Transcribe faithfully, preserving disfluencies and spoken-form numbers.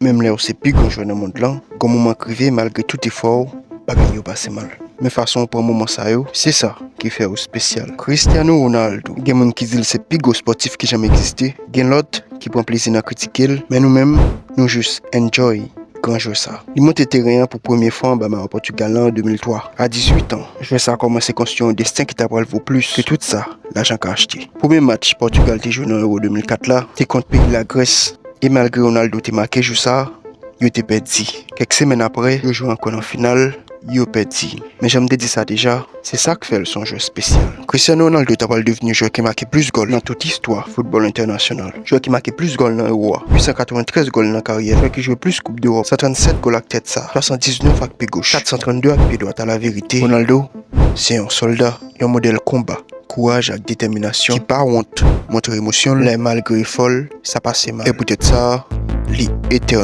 Menm lè w se pi gran jwè nan mond lan, gon moman k rive, malgre tout efò w, bagay yo pase mal. Men fason w pran moman sa yo, se sa ki fè w espesyal. Cristiano Ronaldo, gen moun ki di l se pi gwo spòtif ki janm egziste, gen lòt ki pran plezi nan kritike l, men nou menm, nou jis enjoy gran jwè sa. Li monte teren an pou premye fwa anba mayo Pòtigal lan an de mil twa. A dizuit an, jwè sa kòmanse konstwi yon desten ki ta pral vo plis ke tout sa lajan ka achte. Premye match Pòtigal te jwe nan Euro de mil kat la te kont peyi Lagrès, e malgre Ronaldo te make jou sa, yo te pèdi. Kèk semèn apre, yo jwe ankò nan final, yo pèdi. Men jan m te di sa deja, se sa k fè l se yon jwè espesyal. Cristiano Ronaldo ta pral devni jwè ki make plis gòl nan tout istwa foutbòl entènasyonal. Jwè ki make plis gòl nan Euro a, uit san katreventrèz gòl nan karyè. Jwè ki jwe plis Koup Dewòp, san trannsèt gòl ak tèt sa, swasanndiznèf ak pye goch, kat san trannde ak pye dwat. Alaverite, Ronaldo se yon sòlda, yon modèl konba, kouraj ak detèminasyon ki pa wont montre emosyon l lè malgre efò l, sa pase mal. E poutèt sa, li etènèl.